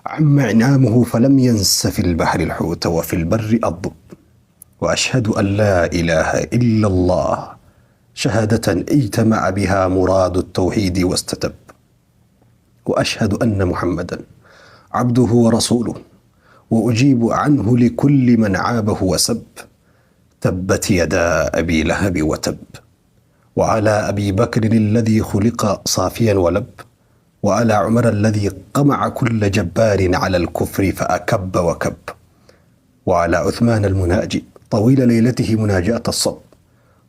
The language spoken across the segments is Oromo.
عم إنعامه فلم ينس في البحر الحوت وفي البر الضب. وأشهد أن لا إله إلا الله شهادة اجتمع بها مراد التوحيد واستتب. وأشهد أن محمدا عبده ورسوله، وأجيب عنه لكل من عابه وسب. تبت يدا أبي لهب وتب. وعلى أبي بكر الذي خلق صافيا ولب، وعلى عمر الذي قمع كل جبار على الكفر فأكب وكب، وعلى عثمان المناجي طويل ليلته مناجاة الصب،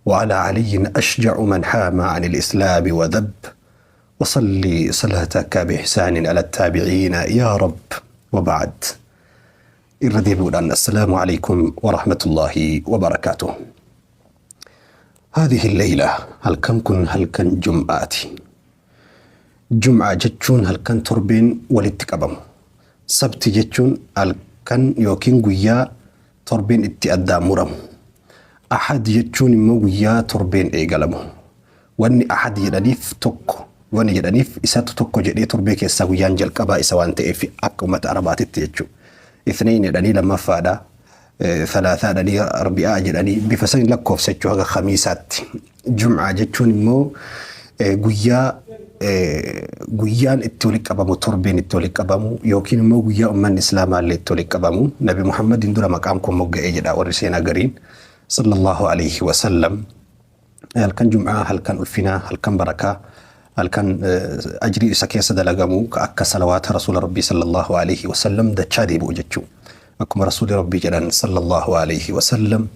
وعلى علي أشجع من حام عن الإسلام وذب. وصلي صلاتك بإحسان على التابعين يا رب. وبعد، irra deebi'uudhaan السلام عليكم ورحمة الله وبركاته. هذه الليلة، halkan kun halkan Jum'aati. Jum'aa jechuun halkan torbeen walitti qabamu. Sabti jechuun halkan yookiin guyyaa torbeen itti addaan muramu. Ahad jechuun immoo guyyaa torbeen eegalamu. Wanni Ahad jedhaniif, tokko wanni jedhaniif, isatu tokko jedhee torbee keessaa guyyaan jalqabaa isa waan ta'eef, akka uummata Arabaatitti jechuudha. Ithnain jedhanii lammaffaadha. Thalaataa jedhanii, Arbi'aa jedhanii, bifa sanii lakkoofsa jechuu haga Khamiisaatti. Jum'aa jechuun immoo guyyaa guyyaan itti walitti qabamu, torbeen itti walitti qabamu, yookiin immoo guyyaa uummanni Islaamaa illee itti walitti qabamu. Nabi Muhammadin dura maqaan kun mogga'ee jedha warri seenaa gariin، صلى الله عليه وسلم. Halkan Jum'aa halkan ulfinaa, halkan barakaa, halkan ajrii isa keessa dalagamu ka akka salawaata Rasuula Rabbii صلى الله عليه وسلم dachaa deebi'u jechuu. Akkuma Rasuuli Rabbii jedhan صلى الله عليه وسلم: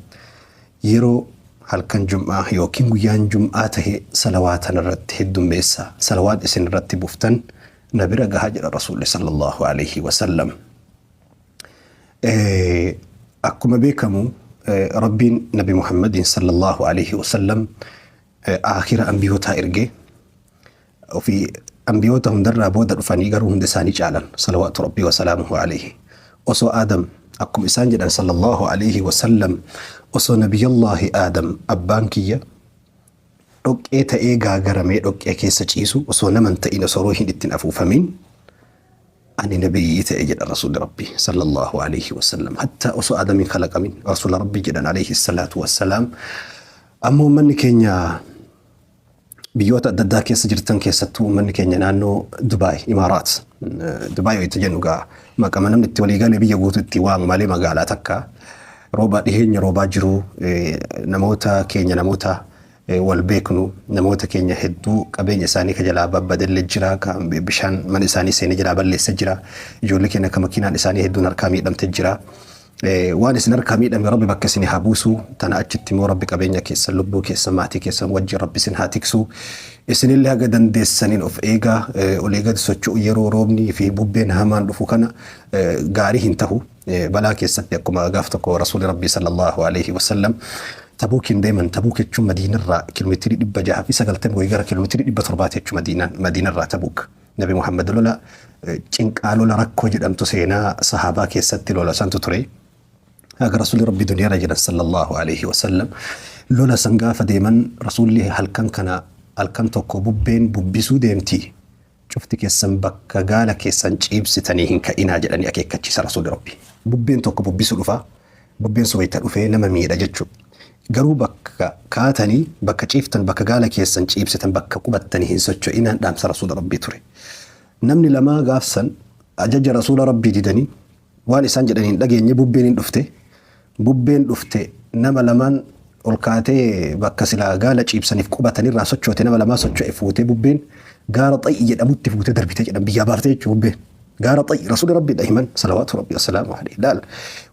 yeroo halkan Jum'aa yookiin guyyaan Jum'aa tahe salawaatan irratti heddummeessa, salawaat isin irratti buftan na bira gahaa jedha Rasuulli صلى الله عليه وسلم. Akkuma beekamu Rabbiin Nabi Muhammadin صلى الله عليه وسلم aakhira ambiyootaa ergee, ofii ambiyoota hundarraa booda dhufanii garuu hunda isaanii caalan، صلوات ربي وسلامه عليه. Osoo Aadam, akkuma isaan jedhan صلى الله عليه وسلم, osoo Nabiyallaahi Aadam abbaan kiyya dhoqqee ta'ee gaagaramee dhoqqee keessa ciisu, osoo naman ta'in, osoo ruuhiin ittiin afuufamin, ani nabiyyii ta'e jedha Rasuulli Rabbii صلى الله عليه وسلم. Hatta osoo Aadamiin kalaqamin Rasuula Rabbii jedhan عليه الصلاة والسلام. Ammoo uummanni keenya biyyoota adda addaa keessa jirtan, keessattuu uummanni keenya naannoo Dubaay, Imaaraat. Dubaay itti jennu gaa maqama namni itti walii galee biyya guutuu itti waamu malee magaalaa takka. Rooba dhiheenya roobaa jiru namoota keenya, namoota wal beeknu, namoota keenya hedduu qabeenya isaanii ka jalaa babbadellee jira, ka bishaan mana isaanii seenee jalaa balleessa jira, ijoollee keenya ka makiinaan isaanii hedduun harkaa miidhamte jira. Waan isin harkaa miidhame Rabbi bakka isin haa buusu. Tana achitti immoo Rabbi qabeenya keessan, lubbuu keessan, maatii keessan wajjin Rabbi isin haa tiksu. Isinillee haga dandeessaniin of eegaa, ol eegati socho'u. Yeroo roobnii fi bubbeen hamaan dhufu kana gaarii hin tahu. Balaa keessatti akkuma gaaf tokko Rasuulli Rabbii صلى الله عليه وسلم Tabuukiin deeman. Tabuuk jechuun Madiinarraa kiiloomeetirii 690 wayii, gara kiiloomeetirii 700 jechuun Madiinarraa Tabuuk. Nabi Muhammad lola cinqaa, lola rakkoo jedhamtu seenaa sahaabaa keessatti lola santu ture. Haga Rasuulli Rabbii duniyaarra jiran صلى الله عليه وسلم lola san gaafa deeman, Rasuulli halkan kana halkan tokko bubbeen bubbisuu deemti. Cufti keessan bakka gaala keessan ciibsitanii hin ka'inaa jedhanii akeekkachiisa Rasuulli Rabbii. Bubbeen tokko bubbisuu dhufa. Bubbeen sun wayita dhufee nama miidha jechuudha. Garuu bakka kaatanii, bakka ciiftan, bakka gaala keessan ciibsitan, bakka qubattanii hin socho'inaan dhaamsa Rasuula Rabbii ture. Namni lamaa gaafsan ajaja Rasuula Rabbii didanii waan isaan jedhan hin dhageenye. Bubbeen hin dhufte. Bubbeen dhufte, nama lamaan ol kaatee bakka silaa gaala ciibsaniif qubatanirraa sochoote, nama lamaa socho'e fuutee bubbeen gaara Xay'i jedhamutti fuutee darbite jedhan, biyyaa baaftee jechuudha bubbeen. Gaara Xay'i Rasuulli Rabbii himan صلوات ربي وسلامه عليه. Laal,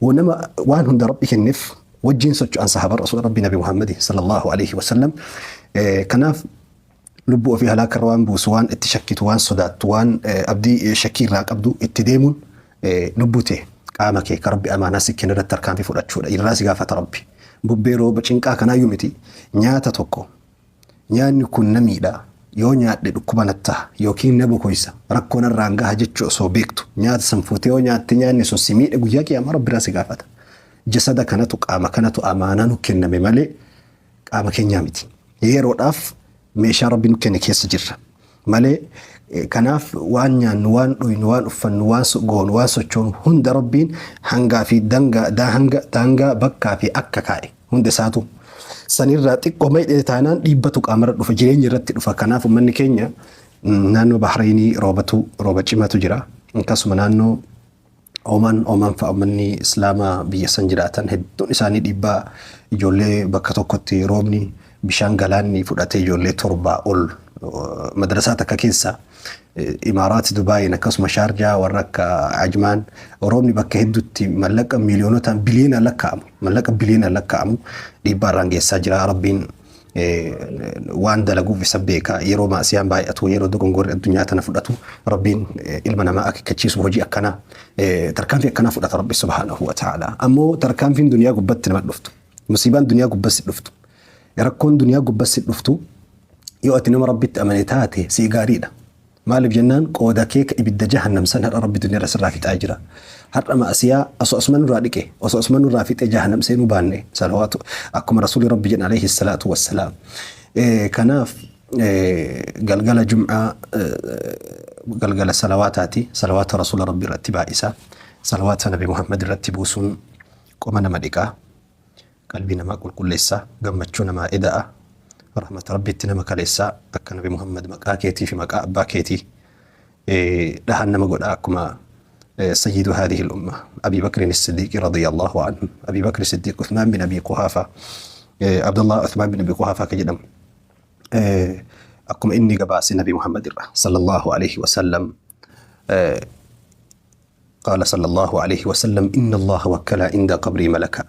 nama waan hunda Rabbi kenneef wajjin socho'an sahaaba Rasuula Rabbii Nabi Muhammad صلى الله عليه وسلم. Kanaaf lubbuu ofii halaakarra waan buusu, waan itti shakkitu, waan sodaattu, waan abdii shakkii irraa qabdu itti deemuun lubbuu ta'e, qaama kee ka Rabbi amaanaa si kenne irratti tarkaanfii fudhachuudha. Irraa si gaafata Rabbi. Bubbee rooba cinqaa kanaayyuu miti, nyaata tokko nyaanni kun na miidha, yoo nyaadhe dhukkuba natti ta'a yookiin na bokoysa, rakkoo narraan gaha jechuu osoo beektu nyaata san fuutee yoo nyaatte, nyaanni sun si miidhe, guyyaa Qiyaamaa Rabbi irraa si gaafata. Jasada kanatu, qaama kanatu amaanaa nu kenname malee qaama keenyaa miti. Yeroodhaaf meeshaa Rabbi nu kenne keessa jirra malee Kanaaf waan nyaannu, waan dhuynu, waan uffannu, waan goonu, waan sochoonu hunda Rabbiin hangaa fi dangaa, hanga, daangaa, bakkaa fi akka kaa'e hunda isaatu. Sanirraa xiqqoo maydhee taanaan dhiibbatu qaamarra dhufa, jireenya irratti dhufa. Kanaaf uummanni keenya naannoo Bahreenii roobatu, rooba cimaatu jira. Akkasuma naannoo Oman, Oman fa'a uummanni Islaamaa biyya san jiraatan hedduun isaanii dhiibbaa ijoollee bakka tokkotti roobni bishaan galaanni fudhatee ijoollee torbaa ol madrasaa takka keessa Imaaraat Dubaayin akkasuma Shaarjaa warra akka Ajmaan roobni bakka hedduutti mallaqa miiliyoonotaan biliyoonaan lakkaa'amu mallaqa biliyoonaan lakkaa'amu dhiibbaa irraan geessaa jira. Rabbiin waan dalaguuf isa beeka. Yeroo maasiyaan baay'atu, yeroo dogongorri addunyaa tana fudhatu, Rabbiin ilma namaa akeekkachiisuuf hojii akkanaa, tarkaanfii akkanaa fudhata Rabbi subhaanahu wa ta'ala. Ammoo tarkaanfiin duniyaa gubbatti nama dhuftu, musiibaan duniyaa gubbatti dhuftu, rakkoon duniyaa gubbatti dhuftu, yoo ati nama Rabbitti amane taate sii gaariidha. Maaliif jennaan qooda kee ka ibidda jahannam san har'a Rabbi duniyaa irra sirraa fixaa jira. Har'a ma'asiyaa osoo asuma nurraa dhiqe, osoo asuma nurraa fixee jahannam seenuu baanne salawaatu akkuma Rasuulli Rabbi jedhan alayhi salaatu wassalaam. Kanaaf galgala jum'aa galgala salawaataati. Salawaata Rasuula Rabbi irratti baay'isa. Salawaata Nabi Muhammad irratti buusuun qoma nama dhiqaa. Qalbii namaa qulqulleessa, gammachuu namaa eda'a, rahmata Rabbiitti nama kaleessa, akka Nabi Muhammad maqaa keetii fi maqaa abbaa keetii dhahan nama godha akkuma sayyidu haadihi al-umma Abi Bakrin as-Siddiq radiyallahu anhu, Abi Bakr as-Siddiq, Uthman bin Abi Quhafa, Abdullah Uthman bin Abi Quhafa ka jedhamu akkuma inni gabaase Nabi Muhammad irra sallallahu alaihi wasallam Qaala sallallaahu aleyhi wasallam inna Allaaha wakkala inda qabrii malaka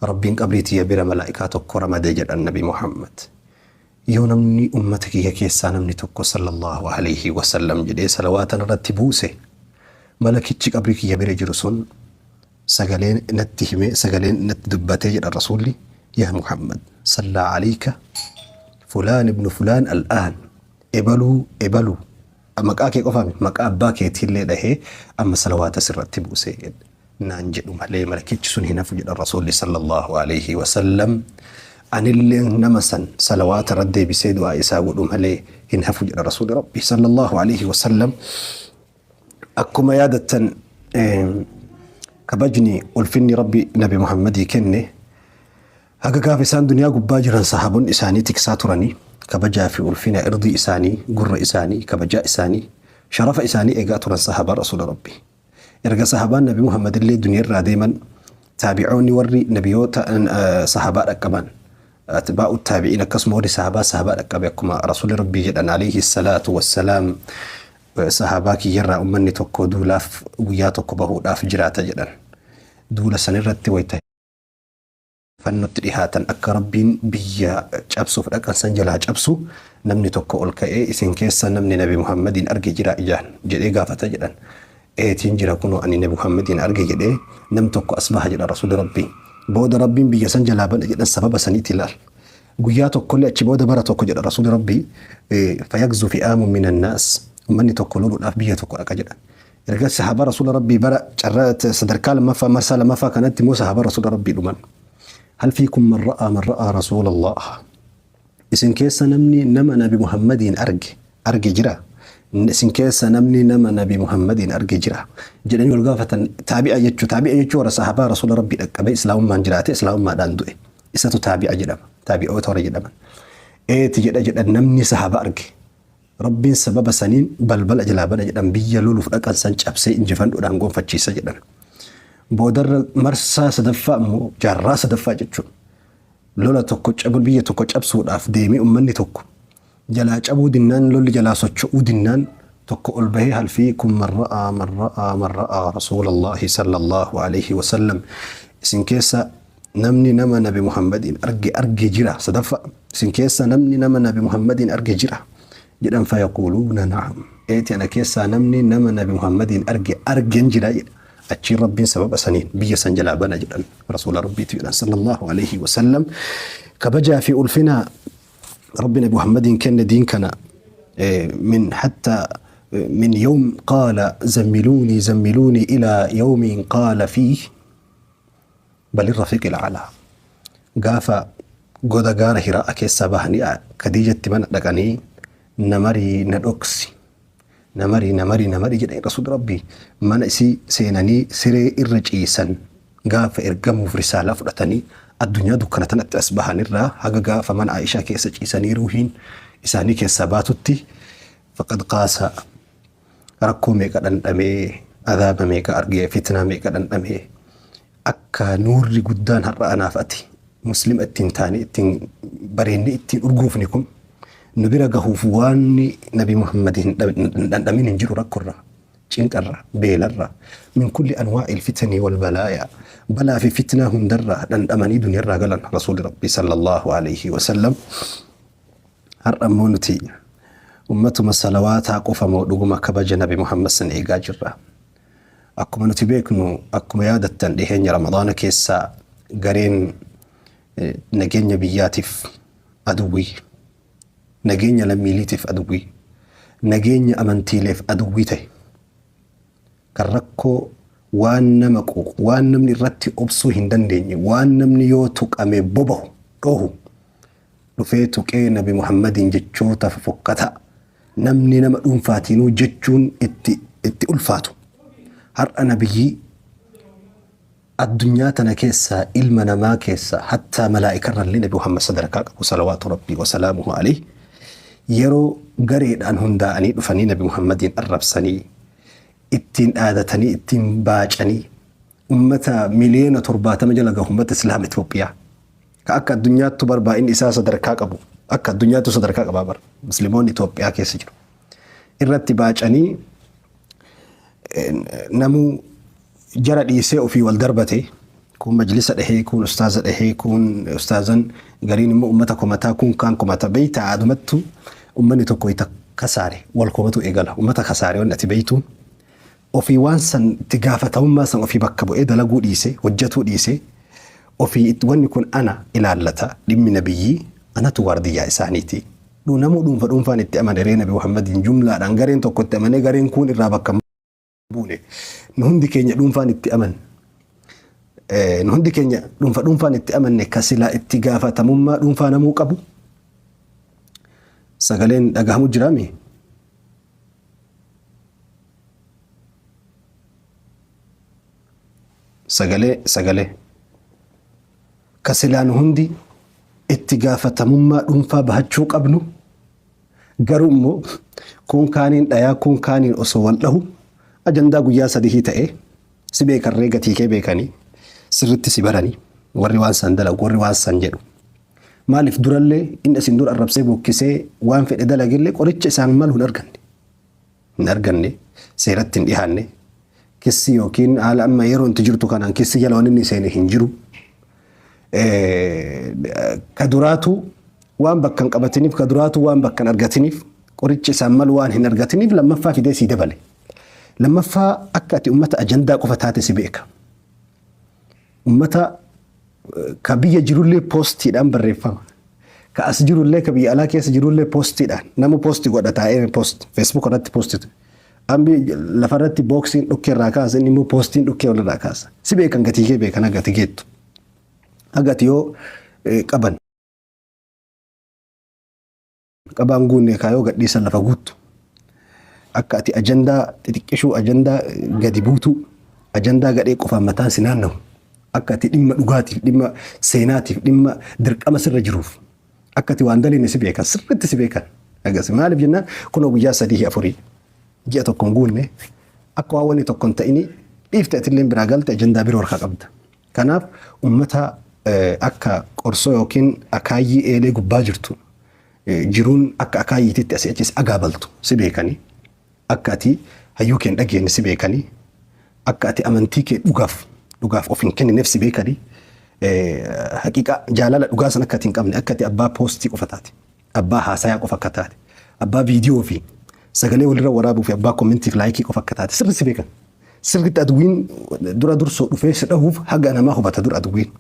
Rabbiin qabrii tiyya bira malaa'ikaa tokko ramade jedhan Nabi Muhammad. Yoo namni ummata kiyya keessaa namni tokko sallallaahu aleyhi wasallam jedhee salawaata narratti buuse malakichi qabrii kiyya bira jiru sun sagalee natti hime, sagaleen natti dubbatee jedhan Rasuulli, yaa Muhammad sallaa aleyka fulaan ibnu fulaan al'aan ebaluu ebaluu Maqaa kee qofaa miti, maqaa abbaa keetiillee dhahee amma salawaata sirratti buuse naan jedhu malee malakichi sun hin hafu jedhan Rasuulli sallallahu alaihi wasallam. Anilleen nama san salawaata irra deebisee du'aa isaa godhu malee hin hafu jedhan Rasuulli Rabbi sallallahu alaihi wasallam. Akkuma yaadattan kabajni ulfinni Rabbi Nabi Muhammadii kenne Haga gaafa isaan duniyaa gubbaa jiran sahaabonni isaanii tiksaa turanii, kabajaa fi ulfina irdii isaanii, gurra isaanii, kabajaa isaanii, sharafa isaanii eegaa turan sahaabaan Rasuula Rabbii. Erga sahaabaan Nabi Muhammad illee duniyaa irraa deeman, taabi'oonni warri nabiyoota sahaabaa dhaqqaban, atbaa'u taabi'iin akkasuma warri sahaabaa sahaabaa dhaqqabe akkuma Rasuulli Rabbii jedhan alayhi salaatu wassalaam sahaabaa kiyyarraa ummanni tokko duulaaf guyyaa tokko bahuudhaaf jiraata jedhan. Duula sanirratti wayita fannotti dhihaatan akka Rabbiin biyya cabsuuf dhaqan san jalaa cabsu namni tokko ol ka'ee isin keessa namni Nabi Muhammadiin arge jira ijaan jedhee gaafata jedhan. Eetiin jira kunoo ani Nabi Muhammadiin arge jedhee nam tokko as baha jedhan Rasuulli Rabbii. Booda Rabbiin biyya san jalaa bana jedhan sababa saniiti ilaal. Guyyaa tokkollee achi booda bara tokko jedha Rasuulli Rabbii fayagzu fi'aamun minan naas ummanni tokko loluudhaaf biyya tokko dhaqa jedhan. Erga sahaabaa Rasuula Rabbii bara carraa sadarkaa lammaffaa marsaa lammaffaa kanatti immoo sahaabaa Rasuula Rabbii dhuman. Hal fiikum man ra'aa man ra'aa Rasuulallah. Isin keessa namni nama Nabi Muhammadiin arge arge jira. Isin keessa namni nama Nabi Muhammadiin arge jira. Jedhanii wal gaafatan taabi'a jechuu taabi'a jechuu warra sahaabaa Rasuula Rabbii dhaqqabee islaamummaan jiraate islaamummaadhaan du'e. Isatu taabi'a jedhama. Taabi'oota warra jedhaman. Eeti jedha jedhan namni sahaaba arge. Rabbiin sababa saniin balbala jalaa bana jedhan biyya loluuf dhaqan san cabsee injifandhuudhaan gonfachiisa jedhan. Boodarra marsaa sadaffaa immoo jaarraa sadaffaa jechuun lola tokko cabu biyya tokko cabsuudhaaf deemee ummanni tokko jalaa cabuu dinnaan lolli jalaa socho'uu dinnaan tokko ol bahee hal fiikum man ra'aa man ra'aa man ra'aa rasuulallaahi sallallahu alaihi wasallam isin keessa namni nama Nabi Muhammadiin arge arge jira sadaffaa isin keessa namni nama Nabi Muhammadiin arge jira jedhan fayaquuluuna na'am eeti ana keessaa namni nama Nabi Muhammadiin arge argen jira jedha achiin Rabbiin sababa saniin biyya san jalaa bana jedhan Rasuula Rabbiitu jedhan sallallahu alaihi wasallam kabajaa fi ulfina Rabbi Nabi Muhammadiin kenne diin kana min hatta min yawm qaala zammiluunii zammiluunii ilaa yawmiin qaala fiih Bal irrafiqil a'laa. Gaafa goda gaara Hiraa'a keessaa bahanii Khadiijatti mana dhaqanii na marii na dhoksi. Na mari, na mari, na mari jedhanii Rasuulli Rabbii mana isii seenanii siree irra ciisan gaafa ergamuuf risaalaa fudhatanii addunyaa dukkana tanatti as bahan irraa haga gaafa mana Aa'ishaa keessa ciisanii ruuhiin isaanii keessaa baatutti faqad qaasa rakkoo meeqa dhandhamee adhaaba meeqa argee fitnaa meeqa dhandhamee akka nuurri guddaan har'a anaaf ati muslima ittiin taane ittiin bareennee ittiin urgoofne kun nu bira gahuuf waanni Nabi Muhammad hin dhandhamin hin jiru rakkorra, cinqarra, beelarra, min kulli anwaa'il fitanii wal balaaya balaa fi fitnaa hundarraa dhandhamanii duniyarraa galan Rasuuli Rabbii sallallahu alayhi wa sallam. Har'a immoo nuti ummatuma salawaataa qofa moo dhuguma kabaja Nabi Muhammad san eegaa jirra? Akkuma nuti beeknu, akkuma yaadattan dhiheenya Ramadaana keessa gareen nageenya biyyaatiif aduwwii, nageenya lammiiliitiif aduwwii, nageenya amantiileef aduwwii ta'e kan rakkoo waan nama quuqu, waan namni irratti obsuu hin dandeenye, waan namni yoo tuqame bobahu, dhohu dhufee tuqee Nabi Muhammadiin jechoota fofokkataa namni nama dhuunfaatiinuu jechuun itti ulfaatu har'a nabiyyii addunyaa tana keessaa ilma namaa keessaa hattaa malaa'ikarrallee Nabi Muhammad sadarkaa qabu salawaatu rabbii wasalaamuhu alayhi yeroo gareedhaan hundaa'anii dhufanii Nabi Muhammadiin arrabsanii ittiin dhaadatanii ittiin baacanii ummata miliyoona 70 jala gahu ummata Islaama Itoophiyaa ka akka addunyaattu bar baay'inni isaa sadarkaa qabu akka addunyaattu sadarkaa qabaa bar Muslimoonni Itoophiyaa keessa jiru irratti baacanii namuu jara dhiisee ofii wal darbate kun majlisa dhahee kun ustaaza dhahee kun ustaazan gariin immoo ummata komataa kun kaan komata beeyta adumattu ummanni tokko ita kasaare wal komatu eegala ummata kasaare wanni ati beeytuun ofii waan san itti gaafatamummaa san ofii bakka bu'ee dalaguu dhiise hojjatuu dhiise ofii wanni kun ana ilaallata dhimmi nabiyyii anatu waardiyyaa isaaniiti. Namuu dhuunfa dhuunfaan itti amane ree Nabi Muhammadiin jumlaadhaan gareen tokko itti amanee gareen kuun irraa bakka buune. Nu hundi keenya dhuunfaan itti amanne. Nu hundi keenya dhuunfa dhuunfaan itti amanne ka silaa itti gaafatamummaa dhuunfaa namuu qabu. Sagaleen dhagahamu jiraami? Sagalee sagalee. Ka silaa nu hundi itti gaafatamummaa dhuunfaa bahachuu qabnu garuu immoo kuun kaaniin dhayaa kuun kaaniin osoo wal dhahu ajandaa guyyaa sadihii ta'ee si beekarree gatii kee beekanii sirritti si baranii warri waan san dalagu warri waan san jedhu. Maaliif durallee inni isin dura arrabsee bokkisee waan fedhe dalagellee qoricha isaan malu hin arganne. Hin arganne seeratti hin dhihaanne kissi yookiin haala amma yeroo itti jirtu kanaan kissi jala waan inni seene hin jiru. Ka duraatu waan bakka hin qabatiniif ka duraatu waan bakka hin argatiniif qoricha isaan malu waan hin argatiniif lammaffaa fidee sii dabale. Lammaffaa akka ati ummata ajandaa qofa taate si beeka. Ummata ka biyya jirullee poostiidhaan barreeffama. Ka as jirullee ka biyya alaa keessa jirullee poostiidhaan nama poosti godha taa'ee poost Facebook irratti poostitu. Ambi lafarratti booksiin dhukkee irraa kaasa inni immoo poostiin dhukkee walirraa kaasa. Si beekan gatii kee beekan haga ati geettu. Haga ati yoo qaban. Qabaan guunne kaayoo gadhiisan lafa guuttu. Akka ati ajandaa xixiqqishuu, ajandaa gadi buutuu, ajandaa gadhee qofaan mataan si naannahu. Akka ati dhimma dhugaatiif, dhimma seenaatiif, dhimma dirqama sirra jiruuf akka ati waan daliine si beekan, sirriitti si beekan. Agas maaliif jennaan kunoo guyyaa sadii afurii ji'a tokko hin guunne akka waan wanni tokko hin ta'ini dhiifte atillee biraa galte ajandaa biroo harkaa qabda. Kanaaf ummata akka qorsoo yookiin akaayyii eelee gubbaa jirtu jiruun akka akaayyiititti asii achi si agaabaltu si beekanii akka ati hayyuu kee hin dhageenye si beekanii akka ati amantii kee dhugaaf dhugaaf of hin kennineef si beekanii haqiiqaa jaalala dhugaa san akka ati hin qabne akka ati abbaa poostii qofa taate abbaa haasayaa qofa akka taate abbaa viidiyoo fi sagalee walirra waraabuu fi abbaa komentii fi laayikii qofa akka taate sirri si beekan. Sirriitti aduwwiin dura dursoo dhufee si dhahuuf haga namaa hubata dura aduwwiin.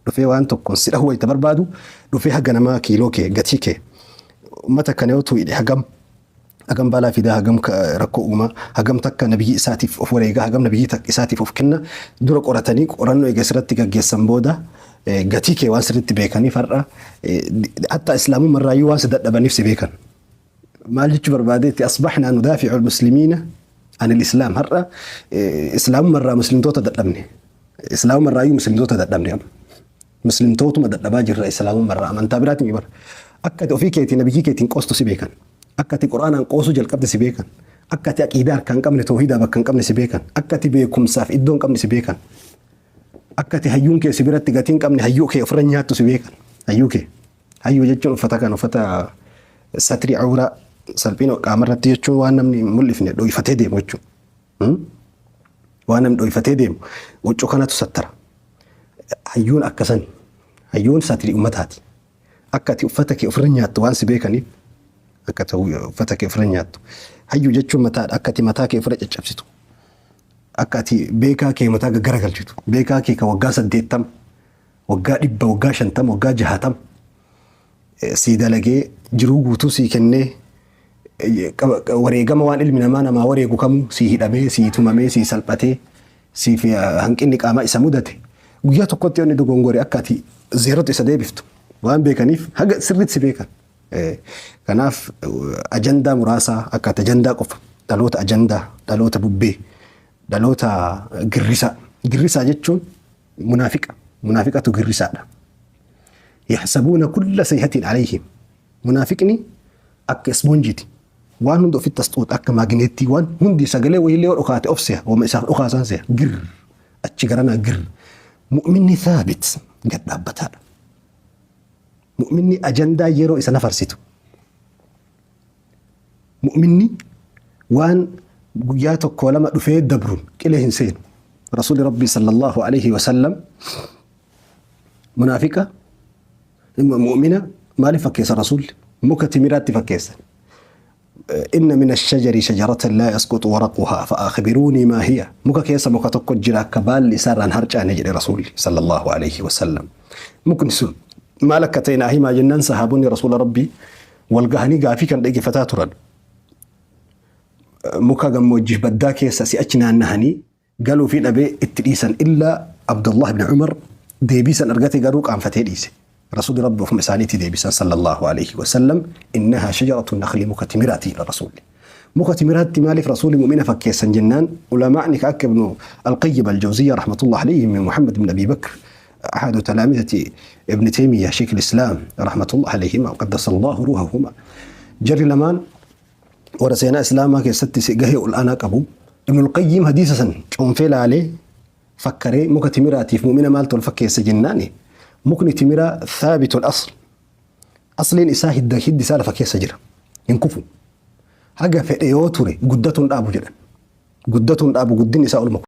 Dhufee waan tokkoon si dhahuu wayita barbaadu dhufee haga namaa kiiloo kee gatii kee ummata kana yoo tuu'idhe hagam hagam balaa fidaa hagam rakkoo uumaa hagam takka nabiyyi isaatiif of wareegaa hagam nabiyyi isaatiif of kenna dura qoratanii qorannoo eega sirratti gaggeessan booda gatii kee waan sirriitti beekaniif har'a hatta islaamummaa irraayyuu waan si dadhabaniif si beekan. Maal jechuu barbaadeetti? Asbaxnaa nudaaficu almuslimiina an alislaam. Har'a islaamumarraa muslimtoota dadhabne. Islaamumarraayyuu muslimtoota dadhabne amma. Muslimtootuma dadhabaa jirra islaamumarraa, amantaa biraatiin bara. Akka ati ofii keetii nabiyyii keetiin qoostu si beekan. Akka ati Qur'aanaan qoosuu jalqabde si beekan. Akka ati aqiidaa harkaa hin qabne, toohidaa bakka hin qabne si beekan. Akka ati beekumsaaf iddoo hin qabne si beekan. Akka ati hayyuun kee si biratti gatii hin qabne, hayyuu kee ofirra nyaattu si beekan. Hayyuu kee. Hayyuu jechuun uffata kan uffata satrii awraa, salphina qaamarratti jechuun, waan namni hin mul'ifne dho'ifatee deemu jechuudha. Waan namni dho'ifatee deemu huccuu kanatu sattara. Hayyuun akkasan, hayyuun satrii ummataati. Akka ati uffata kee ofirra nyaattu waan si beekaniif, akka ati uffata kee ofirra nyaattu. Hayyuu jechuun mataadha. Akka ati mataa kee ofirra caccabsitu. Akka ati beekaa kee mataa gaggaragalchitu. Beekaa kee kan waggaa 80, waggaa 100, waggaa 50, waggaa 60 sii dalagee, jiruu guutuu sii kennee, wareegama waan ilmi namaa namaa wareegu kamuu sii hidhamee, sii tumamee, sii salphatee, siif hanqinni qaamaa isa mudate, guyyaa tokkotti yoo inni dogongore akka ati zeerotti isa deebiftu waan beekaniif haga sirriitti si beekan. Kanaaf ajandaa muraasaa, akka ati ajandaa qofa, dhaloota ajandaa, dhaloota bubbee, dhaloota girrisaa. Girrisaa jechuun munaafiqa. Munaafiqatu girrisaadha. Yaxsabuuna kulla sayhatin alayhim. Munaafiqni akka ispoonjiiti. Waan hunda ofitti as xuuxa akka maagneettii, waan hundi sagalee wayiillee yoo dhokaate of seha. Wama isaaf dhokaasan seha. Gir. Achi garanaa gir. Mu'minni thaabit, gad dhaabbataadha. Mu'minni ajandaa yeroo isa nafarsitu. Mu'minni waan guyyaa tokko lama dhufee dabruun qilee hin seenu. Rasuulli Rabbii sallallahu alaihi wasallam munaafiqa mu'mina maaliif fakkeessa Rasuulli? Muka timiraatti fakkeessa. Inna min ashajari shajaratan laa yasqutu waraquhaa fa'akhbiruunii maa hiya. Muka keessa muka tokko jira akka baalli isaarraan harcaane jedhe Rasuulli sallallahu alaihi wasallam. Mukni sun maal akka ta'e naa himaa jennaan, sahaabonni Rasuula Rabbii wal gahanii gaafii kan dhaggeeffataa turan. Muka gammoojjiif baddaa keessa si'achi naannahanii galuu fi dhabee itti dhiisan, illaa Abdullah ibn Umar deebii san argate, garuu qaanfatee dhiise. Rasuulli Rabbi ofuma isaaniitti deebisan sallallahu alaihi wasallam, innahaa shajaratu nakhli, muka timiraati jedha Rasuulli. Muka timiraatti maaliif Rasuulli mu'mina fakkeessan jennaan, ulamaa'ni ka akka Ibnu Alqayyim Aljawziyya rahmatullah alayhi min Muhammad ibn Abi Bakr أحد تلامذة ابن تيمية شيخ الإسلام رحمة الله عليهما وقدس الله روحهما، jarri lamaan warra seenaa islaamaa keessatti gahee ol'aanaa qabu. Ibnul Qayyim hadiisa san cuunfee laalee fakkaree, muka timiraatiif mu'mina maaltu wal fakkeessa jennaani, mukni timiraa thaabitul asl, asliin isaa hidda, hiddi isaa lafa keessa jira, hin kufu, haga fedhe yoo ture guddatuun dhaabu jedhan, guddatuun dhaabu, guddinni isaa olma.